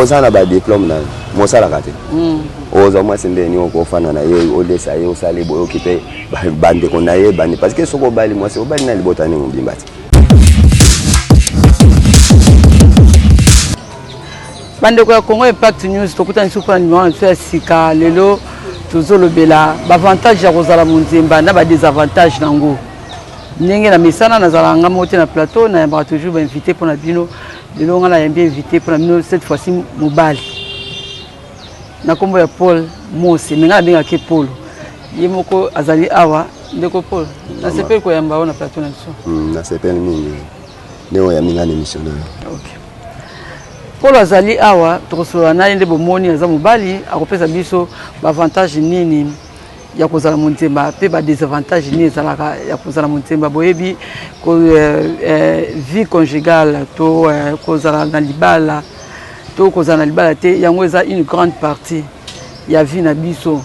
Oza na badiplôme na yo, mosalaka te. Ozwa mwasi ndeni okofanda na ye, olesa ye, osala boye, okipe bandeko na ye bandi, parce que soki obali mwasi, obali na libota nde mobimba te. Bandeko ya Congo Impact News, tokutani lisusu mpona nimero na biso ya sika. Lelo tozolobela baavantage ya kozala monzemba na badesavantage nango. Ndenge na mesana, nazalaka nga moko te na plateau, nayambaka toujours bainvité mpona bino. Lelo nga nayambi invité mpona bino, cette fois-ci mobali na nkombo ya Paul Mose, me ngai nabengaki Polo. Ye moko azali awa. Ndeko Paul, nasepeli koyamba yo na plateau na biso. Nasepeli mingi nde oyambi nga na émission na yo. Okay. Paul azali awa, tokosolola na ye. Nde bomoni, aza mobali, akopesa biso baavantage nini ya kozala monzemba mpe badesavantage nini ezalaka ya kozala monzemba. Boyebi vie conjugale to kozala na libala to kozala na libala te, yango eza une grande partie ya vie na biso.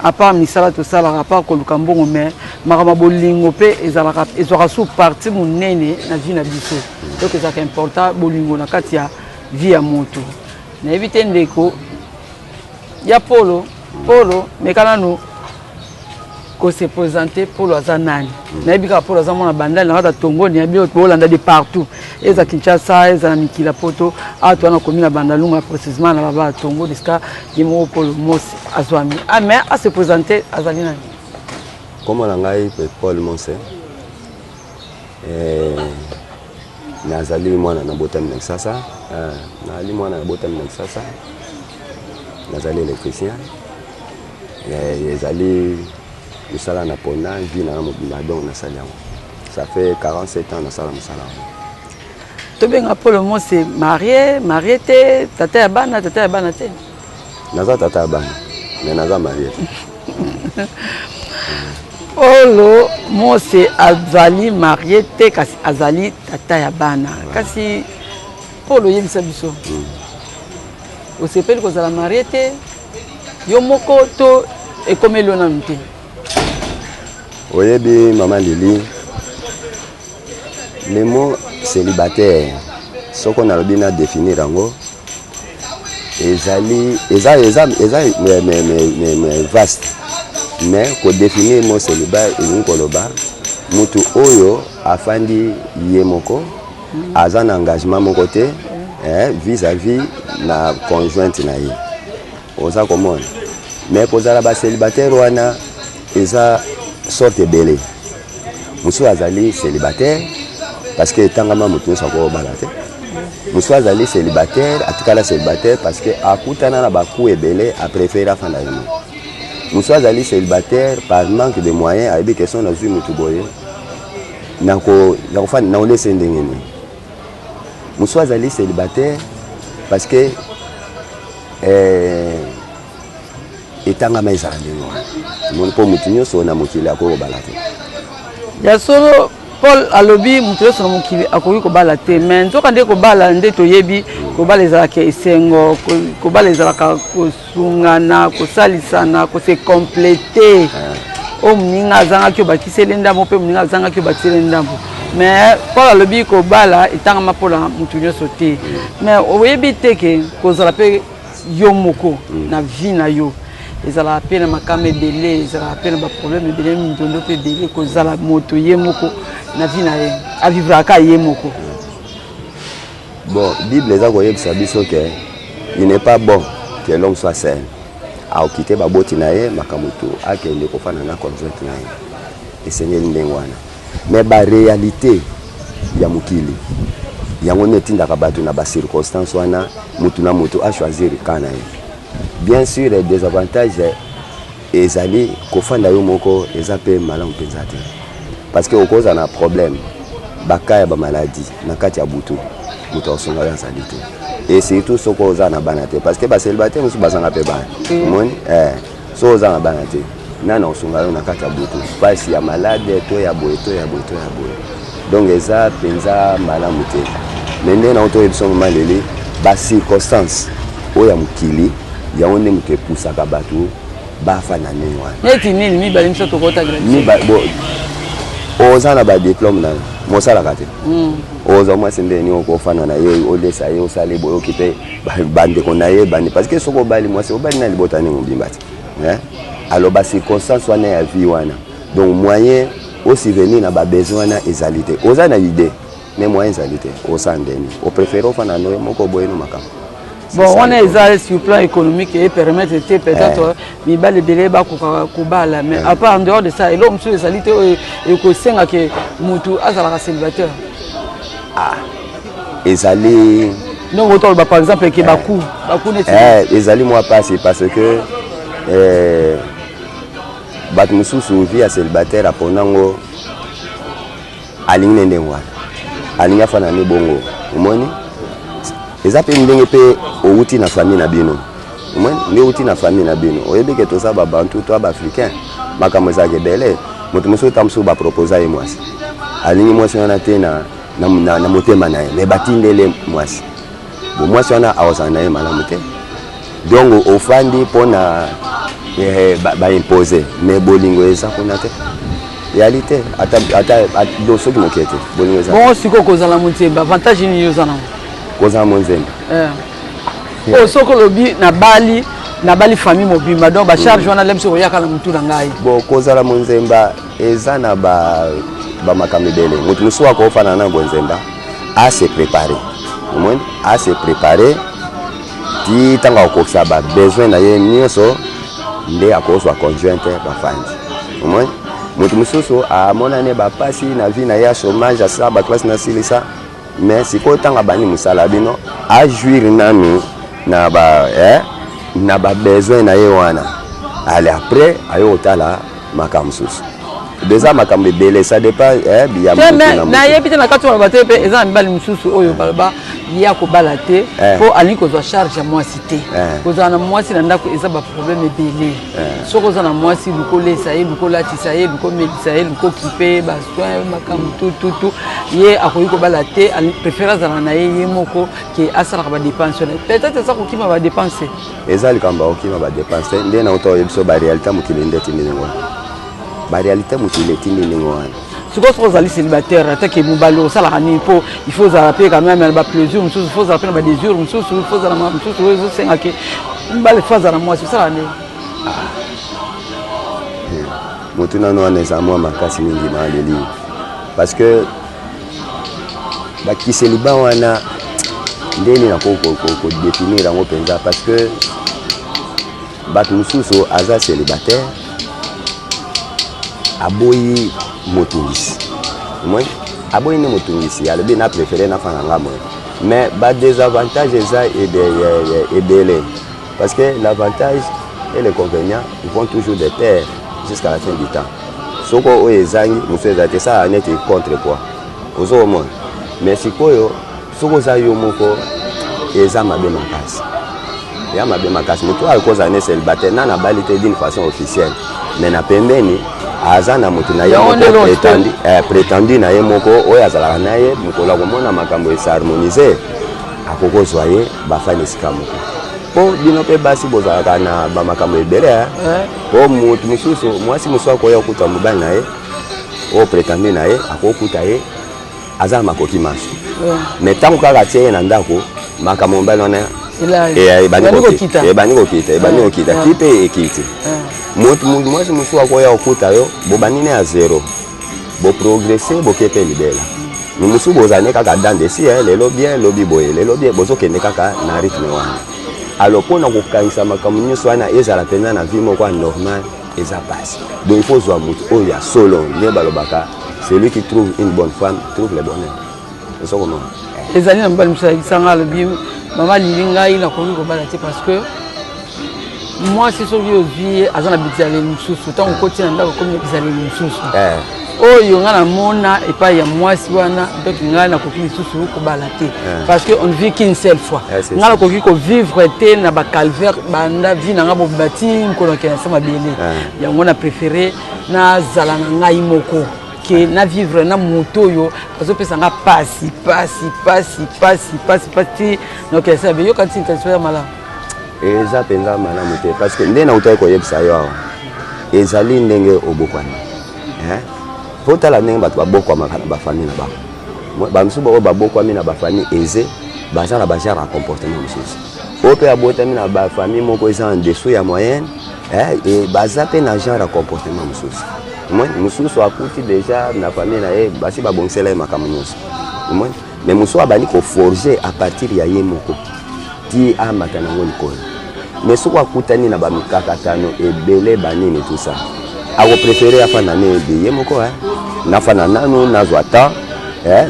À part misala tosalaka, à part koluka mbongo, mais makambo ya bolingo mpe ezalaka, ezwaka su partie monene na vie na biso. Donc ezalaka important, bolingo na kati ya vie ya moto. Nayebi te, ndeko ya Polo, Polo, meka nanu kose présenter. Polo aza nani? Nayebi kaka Polo aza mwana Bandali na kati ya Tongoni. Nayebi bolanda de partout, eza Kinshasa, eza na mikili ya Poto. Awa towana komi na Bandalunga, précisement na baba ya Tongo, esika ye moko Polo Mose azwami. Ah, mais ase présenter, azali nani? Kombo na ngai pe Paul Mose. Nazali mwana, nabotami na Kisasa. Nazali mwana, nabotami na Kisasa. Nazali électricien. Ezali mosala na pona vie na nga mobimba, donc nasali yango, ça fait 47 ans nasala mosala yango. Tobenga Paul Mose marié, marié te, tata ya bana, tata ya bana te? Naza tata ya bana, mais naza marié te. Polo Mose azali marié te, kasi azali tata ya bana. Kasi Polo, oyebisa biso, osepeli kozala marié te yo moko to ekomeli yo nanu te? Oyebi, mama Lili, le mot célibataire, soko nalobi na définir yango, ezali eza mais vaste. Mais kodéfinir mot célibat elingi koloba mutu oyo afandi ye moko, aza na engagement moko te vis-à-vis na conjointe na ye. Oza komona, mais kozala bacélibataire wana eza sorte ebele. Mosusu azali célibataire parce que etangama moto nyonso akobala te. Mosusu azali célibataire, atikala célibataire parce que akutana na baku ebele, apréféré afanda ye moko. Mosusu azali célibataire par manque de moyen, ayebi question nazwi motu boye, nakofanda, nakolesa ndenge nini. Mosusu azali célibataire parce que etangama ezala ndenge wana. Omoni, mpo motu nyonso na mokili akoki kobala te. Ya solo, Paul alobi moto nyonso na mokili akoki kobala te, mais nzoka nde kobala nde toyebi, kobala ezalaka esengo, kobala ezalaka kosungana, kosalisana, kose compléter. Oyo moninga azangaki, obakiseli ndambo, mpe moninga azangaki, obakiseli ndambo. Mais Paul alobi kobala etangama mpona motu nyonso te. Mais oyebi te ke kozala mpe yo moko na vie na yo ezalaka mpe na makama ebele, ezalaka mpe na baproblème ebele, mindondo mpe ebele. Kozala moto ye moko na vie na ye, avivraka ye moko. Bon, Bible eza koyebisa biso ke il n'est pas bon que l'homme soit seul. Aokite baboti na ye, makambo tu, akende kofanda na conjointe na ye. Esengeli ndenge wana, mais baréalité ya mokili yango nde etindaka bato na bacirconstance wana, motu na motu achoisir ka na ye. Bien sûr, désavantage ezali kofanda yo moko eza mpe malamu mpenza te, parce que okozala na problème, baka ya bamaladi na kati ya butu, moto akosunga yo azali te. Et surtout soki oza na bana te, parce que bacélibataire mosusu bazanga mpe bana. Omoni, soki oza na bana te, nani akosunga yo na kati ya butu, mpasi ya malade to ya boye to ya boye to ya boye? Donc eza mpenza malamu te. Mais nde nango toyebi biso, mama Leli, bacirconstance oyo ya mokili yango nde moto epusaka bato bafanda ndenge wana. Neti nini? Mibale, miso, tokotangela. Bo oza na badiplôme na yo. Mosalaka te. Ozwa mwasi ndeni okofanda na ye, olesa ye, osala ye boye, okipe bandeko na ye bandi, parce que soki obali mwasi, obali na libota ndenge mobimba te. Alors bacirconstance wana ya vie wana, donc moyen osubvenir na babesoin wana ezali te. Oza na idée, mais moyen ezali te. Osala ndeni? Opréféré ofanda na yo moko boye no makambo. Bon, wana eza sur plan économique e permettre te peut-être mibali ebele bakokaka kobala. Mais à part, en dehors de ça, eloko mosusu ezali te oyo ekosenga ke motu azalaka célibataire? Ah, ezali. Donc otoloba par exemple ke baku neti Ezali mwa mpasi, parce que bato mosusu, vie ya célibataire aponango, alingi ne ndenge wana, alingi afanda ne bongo. Omoni, eza mpe ndenge mpe owuti na famille na bino. Omoni nde outi na famille na bino, oyebi ke toza babantu to baafricain, makambo ezalaka ebele. Moto mosusu, ta mosusu baproposa ye mwasi, alingi mwasi wana te na motema na ye, mais batindele mwasi bo mwasi wana akozala na ye malamu te. Donc ofandi mpona baimpose, mais bolingo eza kuna te, eyali te ata soki moke te, bolingo eza. Bongo sikoyo, kozala monzemba, avantage nini yo oza nango? Kozala monzemba? Oyo soki olobi nabali famille mobimba, donc bacharge wana lemsi koyaka na motu na ngai. Bon, kozala monzemba eza na bamakambo ebele. Moto mosusu akofanda na bonzemba, ase préparé, omoni, ase préparé ti ntango akokokisa babesoin na ye nyonso, nde akozwa conjointe, bafandi. Omoni, moto mosusu amonani bapasi na vie na ye ya chômage, asala baclasse na silisa, mais sikoyo ntango abandi mosala, bino ajouir nanu na babesoin na ye wana, ale après aye kotala makambo mosusu. Eza makambo ebele, ça dépend ya Te, mais nayebi te, na kati wana te mpe eza na mibali mosusu oyo baloba ye akobala te mpo alingi kozwa charge ya mwasi te. Kozala na mwasi na ndako eza baproblème ebele. Soki oza na mwasi, luka olesa ye, luka olatisa ye, luka omelisa ye, luka okipe ye, basoin, makambo tututu. Ye akoki kobala te, préféré azala na ye ye moko ke asalaka badepense wana. Peut-être eza kokima badepense. Eza likambo ya kokima badepense te. Nde nauta oyebi so baréalité mokili nde etindi ndenge wana, baréalité mokili etindi ndenge wana. Sikoyo soki ozali célibataire, atake mobali, osalaka nini? Mpo il faut ozala mpe quand même na baplaisir mosusu, faut ozala mpe na badésir mosusu, faut ozala mosusu oyo ezosengake mobali faut azala mwasi. Osalaka nini? Motu nano wana eza mwa makasi mingi na aleli, parce que bakiseliba wana ndeni nakoki kodéfinir yango mpenza, parce que bato mosusu aza célibataire, aboyi motungisi. Omoni, aboyi nde motungisi, alobi na préféré nafanda nga moye. Mais badésavantage eza ebele, parce que l'avantage et l'inconvénient vont toujours de pair jusqu'à la fin du temps. Soko oyo ezangi, mosusu eza te, esala neti contre quoi, ozokomona. Mais sikoyo soki oza yo moko, eza mabe makasi, ya mabe makasi. Moto oyo akozala ne célibataire, nana abali te d'une façon officielle, mais na pembeni aza na moto na ye moko prétendu na ye moko oyo azalaka na ye. Mokolo akomona makambo es'harmonise, akokozwa ye, bafani esika moko. Mpo bino mpe basi bozalaka na bamakambo ebele. Mpo motu mosusu, mwasi mosusu akoya kokuta mobali na ye oyo prétendu na ye, akokuta ye aza na makoki maso, mais ntango kaka atie ye na ndako, makambo mobali wana ebandi kokita, ebandi kokita ti mpe ekiti. Motu mwasi mosusu akoya kokuta yo, bobandi ne ya zéro, boprogresse, boke mpe libela. Mosusu bozala ne kaka dents de scie, lelo bien, lobi boye, lelo bien, bozokende kaka na rythme wana. Alors mpona kokangisa makambo nyonso wana ezala mpenza na vie moko ya normal, eza pasi. Donc il faut ozwa motu oyo ya solo. Nde balobaka: celui qui trouve une bonne femme trouve le bonheur. Ozokomona. Ezali na mobali mosusu ayebisanga, alobi: "Mama Lili, ngai nakoki kobala te, parce que mwasi soki ozwi ye, aza na bizaleli mosusu. Ntango okoti na ndako, okomi na bizaleli mosusu oyo ngai namona epai ya mwasi wana. Donc ngai nakoki lisusu kobala te, parce que on ne vit qu'une seule fois. Ngai nakoki kovivre te na bacalvaire banda vie na ngai bobima ti mokolo nakende na se mabele. Yango na préféré nazala na ngai moko ke na vivre na moto oyo azopesa nga pasi, pasi, pasi, pasi, pasi, pasi ti nakokende se mabe." Yoka ntina ya malamu. Eza mpenza malamu te, parce que nde nautaki koyebisa yo awa, ezali ndenge obokwani. Faut tala ndenge bato babokwamaka na bafamille na bango. Bamosusu oyo babokwami na bafamille aisée baza na bagenre ya comportement mosusu. Oyo mpe abotami na bafamille moko eza en dessous ya moyenne, eh, baza mpe na genre ya comportement mosusu. Omoni, mosusu akuti déjà na famille na ye basi babongisela ye makambo nyonso. Omoni, mais mosusu abandi koforger à partir ya ye moko ti amata nango likolo. Mais soki akutani na bamikakatano ebele banini, tout ça, akopréférer afanda ne ye moko, nafanda nanu, nazwa temps,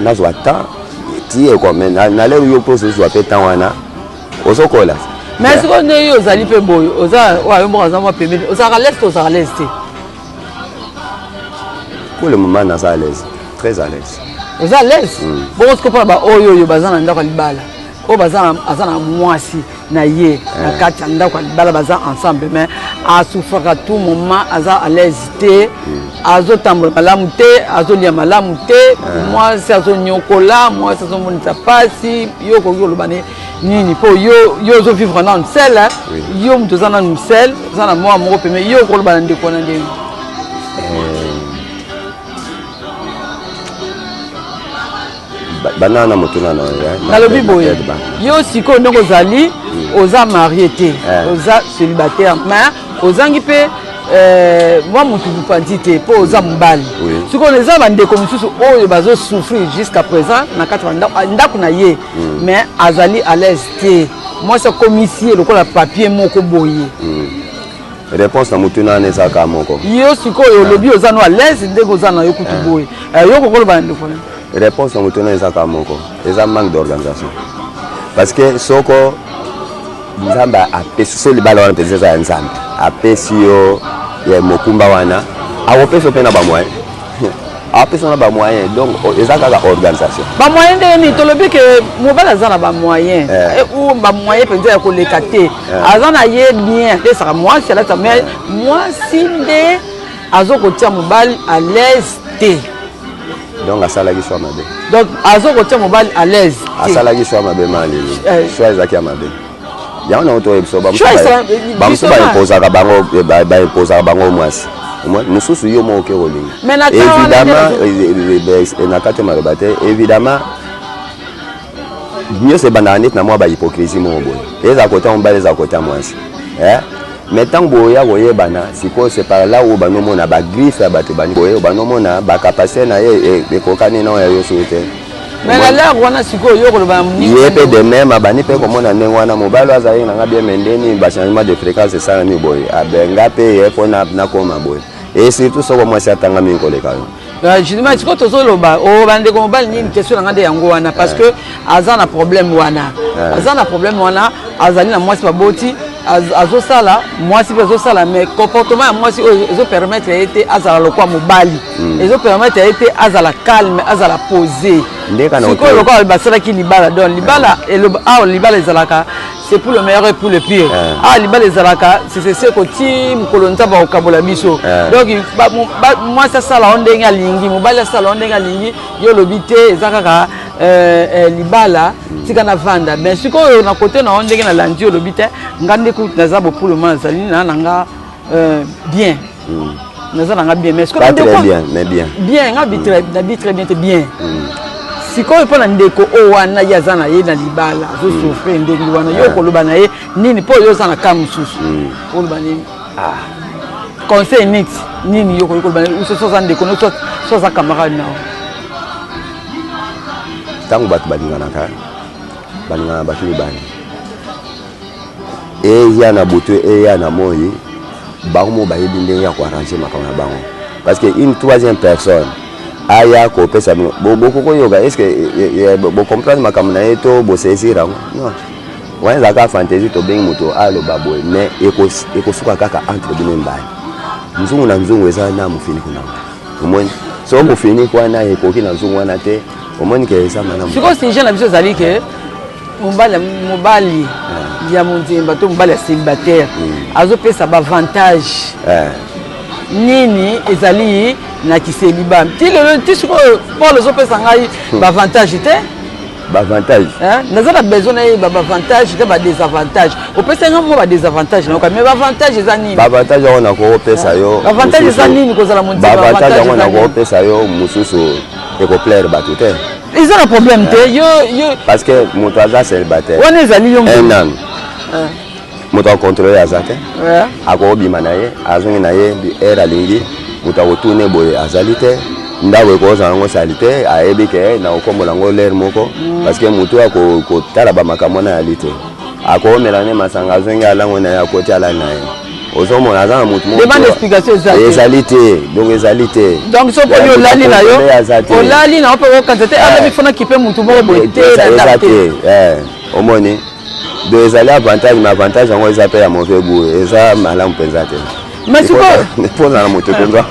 nazwa temps ti ekome na lelo. Yo mpo ozozwa mpe temps wana, ozokola. Mais sikoyo nde yo ozali mpe boye, oza oyo moko aza mwa pembeni, ozalaka l'aise to ozalaka l'aise te? Pour le moment naza à l'aise, très à l'aise. Oza à l'aise. Bongo sikoyo mpona baoyo oyo baza na ndako ya libala, oyo baza aza na mwasi na ye na kati ya ndako ya libala, baza ensemble, mais asouffraka tout moment, aza à l'aise te, azotambola malamu te, azolia malamu te, mwasi azonyokola, mwasi azomonisa mpasi, yo okoki koloba ne nini? Mpo yo ozovivre nanu seul, yo moto oza nanu seul, oza na mwa moko peme, yo okoloba na ndeko wana ndenge? Bana na motuna na Nalobi boye, yo sikoyo ndenge ozali, oza marié te, oza célibataire, mais ozangi mpe mwa motu mopanzi te mpo oza mobali. Sikoyo eza bandeko mosusu oyo bazosouffrir jusqu'à présent na kati ya ndako na ye, mais azali à l'aise te, mwasi akomisi ye lokola papier moko boye. Réponse na motuna wana eza kaka moko. Yo sikoyo olobi oza no à l'aise ndenge oza na yo kutu boye, yo kokoloba na ndeko na? Réponse na motuna eza kaka moko, eza manque d'organisation. Parce que soko Nzambe apesi so libala wana mpenza eza ya Nzambe, apesi yo ya mokumba wana, akopesa mpe na bamoyen, apesa na bamoyen. Donc eza kaka organisation. Bamoyen ndenge nini? Tolobi ke mobali aza na bamoyen ou bamoyen mpenza ya koleka te, aza na ye bien, apesaka mwasi, alatisa, mais mwasi nde azokotia mobali à l'aise te. Donc asalaki choix mabe. Donc azokotia mobali à l'aise. Asalaki choix mabe, malili choix ezalaki ya mabe. Yango nango toyebi so bamosusu baimposaka bango, baimposaka bango mwasi mosusu, yo moko oke kolinga. Évidemment, na kati ya maloba te, évidemment nyonso ebandaka neti na mwa bahypocrisie moko boye, ezala kota mobali, ezala kota mwasi. Mais ntango boya koyebana sikoyo, c'est par là oyo banomona bagriffe ya bato ebandi boye, banomona bacapacité na ye ekokani na oyo ya yo soki te. Mais na l'heure wana sikoyo yo koloba? Ye mpe de même abandi mpe komona ndenge wana mobali oyo azalaki nanga bien, mais ndeni bachangement de fréquence esalami boye, abenga mpe ye mpo nakoma boye. Et surtout soko mwasi atanga mingi koleka yo. Justement, sikoyo tozoloba o bandeko mobali nini? Question na nga nde yango wana, parce que aza na problème wana, aza na problème wana, azali na mwasi, baboti, azosala, mwasi mpe azosala, mais comportement ya mwasi oyo ezopermettre ye te azala lokwa mobali, ezopermettre ye te azala calme, azala posé. Sikoyo lokola basalaki libala, donc libala awa, libala ezalaka c'est pour le meilleur et pour le pire. Awa libala ezalaka seseseko ti mokolo Nzambe akokabola biso. Donc mwasi asala o ndenge alingi, mobali asala o ndenge alingi, yo olobi te, eza kaka libala, tika na vanda. Mais sikoyo na kote na yo, ndenge nalandi, olobi te, nga nde kutu naza bopulema, nazali na nanga bien, naza nanga bien, mais sikoyo très bien, mais bien. Bien, nga nabi très bien te, bien. Sikoyo mpo na ndeko oyo wana, ye aza na ye na libala, azosouffrir ndenge wana, yo koloba na ye nini? Mpo yo oza na ka mosusu, oloba nini? Conseil neti nini yo koki koloba na so oza ndeko no, so oza camarade na yo? Ntango bato balinganaka, balingana bato mibale, eya na butu, eya na moi, bango mo bayebi ndenge ya koarranger makambo na bango. Parce que une troisième personne aya kopesa bino, bokokoyoka, est ce que bocomprendre makambo na ye to bosaisir yango? Non, wana ezalaka fantaisie. Tobengi moto aloba boye, mais ekosuka kaka entre bino mibale. Nzungu na nzungu eza na mofiniko nango, omoni, soki mofiniko wana ekoki na nzungu wana te, omoni ke eza malamu. Sikoyo sujet na biso ezali ke mobali, mobali ya monzemba to mobali ya célibataire azopesa baavantage nini ezali na kiseliba ti lelo ti sikoyo? Paul, ozopesa ngai baavantage te. Baavantage. Naza na besoin nayeba baavantage na badésavantage. Opesa nga mwa badésavantage nayoka, mais baavantage eza nini? Baavantage yango nakopesa yo. Baavantage eza nini kozala mondimi? Baavantage yango nakopesa yo mosusu ekoplaire bato te. Eza na problème te, yo yo. Parce que moto aza célibataire wana ezali yo. Un an, moto akontrole aza te. Akobima na ye, azongi na ye heure alingi, moto akotune boye azali te. Ndako ekozala yango sali te, ayebi ke na kokombola yango l'heure moko, parce que motu akotala bamakambo wana ayali te. Akomela ne masanga, azongi, alango na ye, akoti, alali na ye. Ozomona aza na motu. Demande explication eza te. Ezali te, donc ezali te. Donc so mponi olali na yo, olali na yo mpe okanisa te alabi fona kipe motu moko boye te na eza ndako te. Te, omoni, donc ezali avantage, mais avantage yango eza mpe ya mauvais goût, eza malamu mpenza te. Mais sikoyo mpona na moto mpenza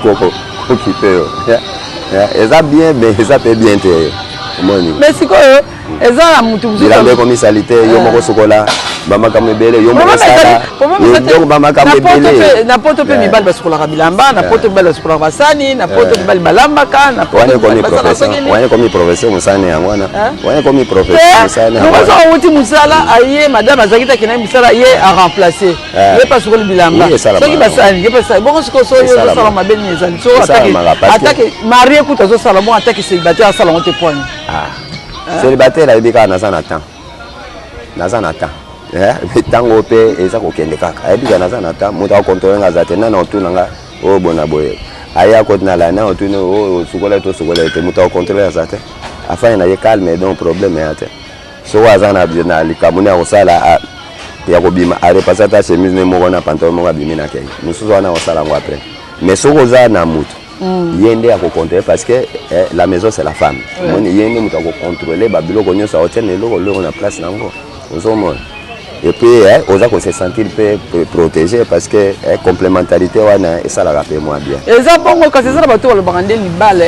kokipe yo, eza bien, mais eza mpe bien te, omoni. Mais sikoyo eza na motu mosusu. Bilamba ekomisali te, yo moko sokola, bamakambo ebele yo moko sala, donc bamakambo ebele. Na poto mpe mibali basukolaka bilamba, na poto mibali basukolaka basani, na poto mibali balambaka, na poto. Wana ekomi profession mosani yango wana, wana ekomi profession mosani. Yango awuti mosala, aye, madame azalaki te, akendaki mosala, ye aremplace, ye mpe asukoli bilamba, soki basani ye mpe. Bongo sikoyo so yo ozosala mabe nini ezali? So atake marié kutu azosala bongo, atake célibataire asala yango te poani? Célibataire ayebi kaka naza na temps, naza na temps, ntango mpe eza kokende kaka. Ayebi kaka naza na temps, moto akontrole nga aza te. Nani otuna nga oyo bona boye? Aye, akoti na la nani otuni oyo osukola te, osukola te, moto akontrole aza te. Afani na ye calme, donc problème eya te. Soki aza na likambo nde akosala ya kobima, arepasse ata chemise ne moko na pantalon moko, abimi na kei mosusu wana, akosala yango après. Mais soki oza na motu, ye nde akocontrole, parce que la maison, c'est la femme. Omoni, ye nde moto akocontrole babiloko nyonso, akotia na eloko eloko na place nango, ozomona. Et puis oza kose sentir mpe protégé, parce que complémentarité wana esalaka mpe mwa bien. Eza bongo, kasi eza na bato balobaka nde libala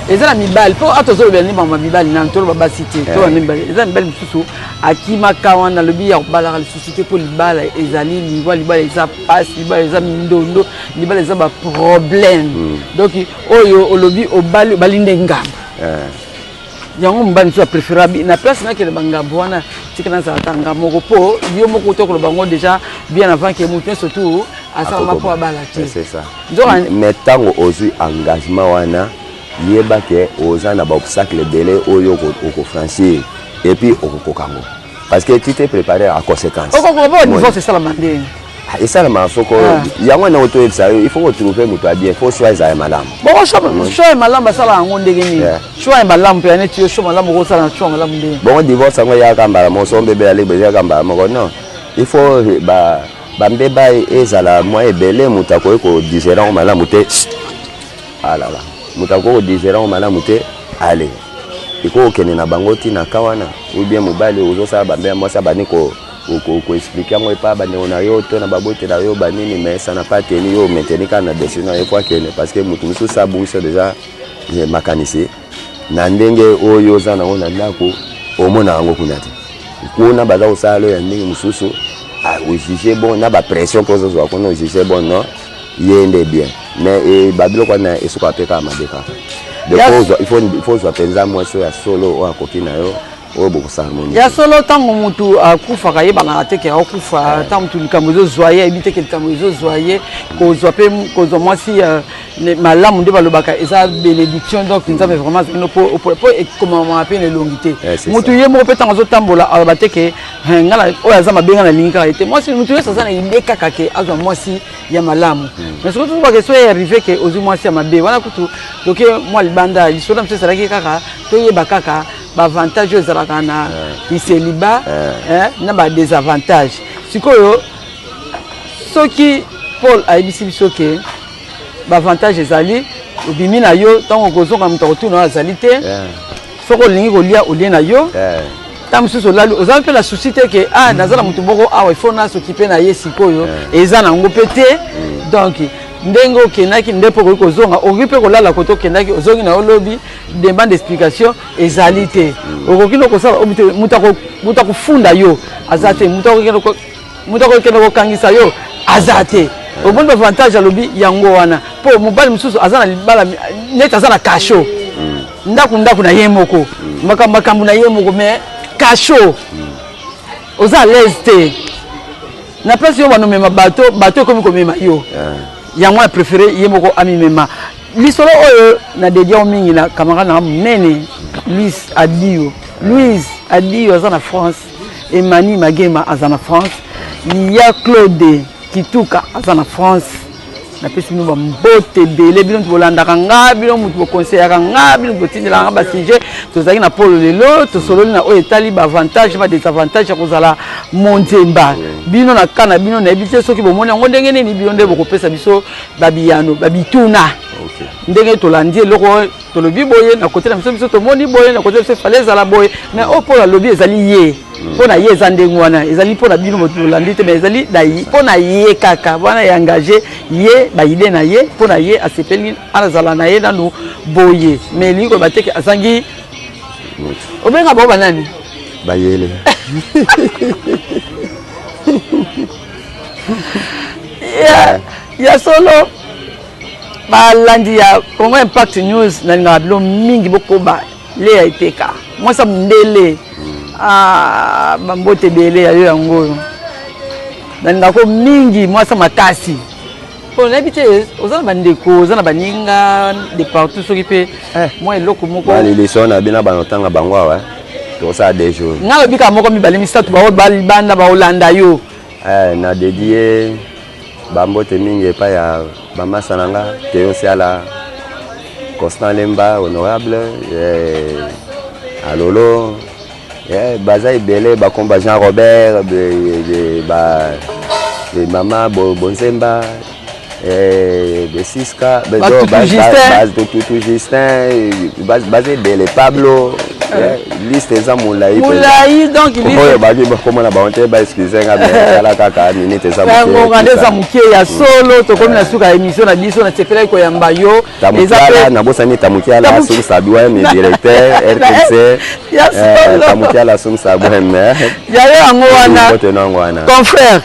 eza na mibali, mpo ata ozolobela nde mama mibali nanu, toloba basi te, toloba nde mibali. Eza mibali mosusu akimaka wana, alobi ya kobalaka lisusu te, mpo libala ezali liwa, libala eza pasi, libala eza mindondo, libala eza baproblème. Donc oyo olobi obali, obali nde ngambo yango. Mobali mosusu apréféra na place nakende bangambo wana, tika nazala ta nga moko, mpo yo moko to koloba yango déjà bien avant ke motu nyonso tu asalama mpo abala te. C'est ça. Mais ntango ozwi engagement wana, yeba ke oza na baobstacle ebele oyo okofranchir, et puis okokoka yango, parce que tu t'es préparé à conséquence. Okokoka mpo divorce esalama ndenge? Esalamaka soko yango wana otoyebisa yo, il faut kotrouve moto ya bien, faut choix ezala ya malamu. Bongo choix ya malamu basala yango ndenge nini? Choix ya malamu mpe neti yo, choix malamu, okosala na choix malamu ndenge? Bongo divorce yango eyaka mbala moko, so mbebe alebe eyaka mbala moko? Non, il faut bambeba ezala mwa ebele. Moto akoki kodigérer yango malamu te, alala. Moto akoki kodigérer yango malamu te, ale ekoki kokende na bango ntina ka wana. Ou bien mobali ozosala bambeba, mwasi abandi koexpliquer yango epa bandeko na yo to na babote na yo banini, mais ça n'a pas tenu. Yo maintenir kaka na décision na yo po akende, parce que moto mosusu abungisi déjà makanisi na ndenge oyo oza nango na ndako, omona yango kuna te. Kuna baza kosala oyo ya ndenge mosusu, ojuge bon na bapression mpo ozozwa kuna, ojuge bon, non, ye nde bien. Mais babiloko wana esukaka mpe kaka mabe kaka. Il faut ozwa mpenza mwasi oyo ya solo, oyo akoki na yo, oyo bokosala moni. Ya solo, ntango motu akufaka, ayebanaka te ke akufa. Ntango motu likambo ezozwa ye, ayebi te ke likambo ezozwa ye. Kozwa mpe kozwa mwasi malamu nde balobaka eza bénédiction. Donc Nzambe vraiment azali po ekomamaka mpe na elongi te. Motu ye moko mpe ntango azotambola, aloba te ke nga oyo aza mabe, nga nalingi kaka ye te. Mwasi, motu nyonso aza na idée kaka ke azwa mwasi ya malamu. Mais soki tozobaka, so arrive ke ozwi mwasi ya mabe wana, kutu toke mwa libanda. Lisolo na biso ezalaki kaka toyeba kaka baavantage oyo ezalaka na célibat na badésavantage. Sikoyo soki Paul ayebisi biso ke baavantage ezali, obimi na yo, ntango okozonga, moto akotuna oyo azali te. Soki olingi kolia, olie na yo. Ntango mosusu olali, oza mpe na souci te ke ah, naza na motu moko awa, il faut nasokipe na ye. Sikoyo eza nango mpe te. Donc ndenge okendaki nde mpo okoki kozonga, okoki mpe kolala kote okendaki, ozongi na yo lobi, demande d'explication ezali te. Okoki no kosala, moto akofunda yo aza te, moto akokende kokangisa yo aza te. Omoni baavantage alobi yango wana, mpo mobali mosusu aza na libala neti aza na cachot. Ndako ndako na ye moko, makambo makambo na ye moko, mais cachot oza à l'aise te na place yo banomema bato, bato ekomi komema yo. Yango na préféré ye moko amimema. Lisolo oyo na dédier yango mingi na camarade nanga monene, Louis Adio. Louise Adio aza na France, Emani Magema aza na France, ya Claude Kituka aza na France. Napesi bino bambote ebele, bino moto bolandaka nga, bino moto bokonseyaka nga, bino moto botindelaka nga basujet. Tozalaki na polo lelo, tosololi na oyo etali baavantage, badesavantage ya kozala monzemba. Bino na ka na bino, nayebi te soki bomoni yango ndenge nini. Bino nde bokopesa biso babiyano, babituna. Ndenge tolandi eloko oyo tolobi boye na kote na biso, biso tomoni boye na kote na biso, efale ezala boye. Mais oyo mpo alobi ezali ye, mpo na ye eza ndenge wana, ezali mpo na bino bolandi te, mais ezali mpo na ye kaka wana ya engage ye, baide na ye, mpo na ye asepeli azala na ye nanu boye. Mais elingi koloba te ke azangi. Obenga bango banani? Bayele. Ya solo, balandi ya Congo Impact News, nalingaka bino mingi. Bokoba leya eteka mwasi ya mondele. Ah, bambote ebele ya yo. Yango oyo nalingako mingi, mwasi makasi, mpo nayebi te oza na bandeko, oza na baninga de partout, soki mpe mwa eloko moko. Baliliso na bino banotanga bango awa, tosala 2 jours. Nga lobi kaka moko, mibale, misato, bao balibanda baolanda yo. Na dédier bambote mingi epai ya bamasa na nga, Teo Siala, Constant Lemba, honorable Alolo, baza ebele, bakomba Jean Robert, ba mama Bonzemba, Besiska, Tutu Justin, baza ebele, Pablo, liste eza molai. Molai donc. Oyo baki bakomona bango te, baexcuse nga, tala kaka minute eza. Ngonga nde eza moke. Ya solo, tokomi na suka ya émission na biso. Nasepelaki koyamba yo. Eza nabosani Tamukiala Sumsabwem, directeur RTC. Tamukiala Sumsabwem. Yayo yango wana, confrère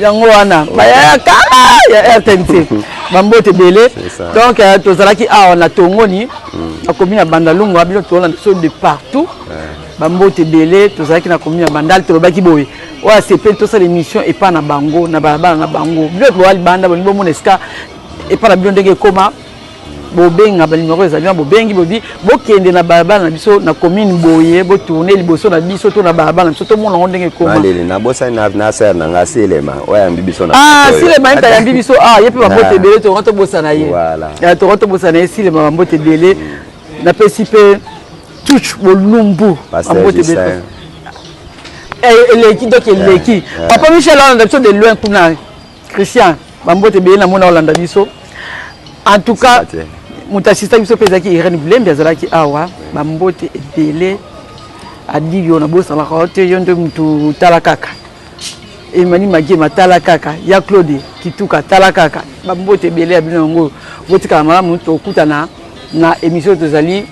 yango wana, bayaya kala ya RTNC, bambote ebele. Donc tozalaki awa na Tongoni, nakomi na Bandalungwa. Bino tolanda biso de partout, bambote ebele. Tozalaki na commune ya Bandal. Tolobaki boye, oyo asepeli tosala émission epa na bango, na balabala na bango. Bino boya libanda, bolingi bomona esika epa na bino ndenge ekóma, bobenga banimero ezali wana. Bobengi, bobi bokende na balabala na biso na commune boye, botourne liboso na biso to na balabala na biso, tomona yango ndenge ekóma. Nabosani na sœur na nga Silema oyo ayambi biso na. Ah, Silema ye ayambi biso. Ah, ye mpe bambote ebele. Tonga tobosana ye, tonga tobosana ye. Silema, bambote ebele. Napesi mpe Tuch Bolumbu bambote ebele. Eleki donc, eleki. Papa Michel olanda biso de loin kuna, Christian, bambote ebele. Namona olanda biso. En tout cas, moto asistaki biso mpe ezalaki Irene Bulembi, azalaki awa. Bambote ebele. Adilio, nabosanaka yo te, yo nde motu. Tala kaka Emani Magema, tala kaka ya Claude Kituka, tala kaka. Bambote ebele ya bino. Yango botikala malamu, tokutana na émission tozali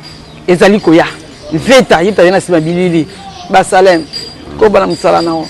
ezali koya. Mveta ye tazali na nsima bilili basalem koba na mosala nango.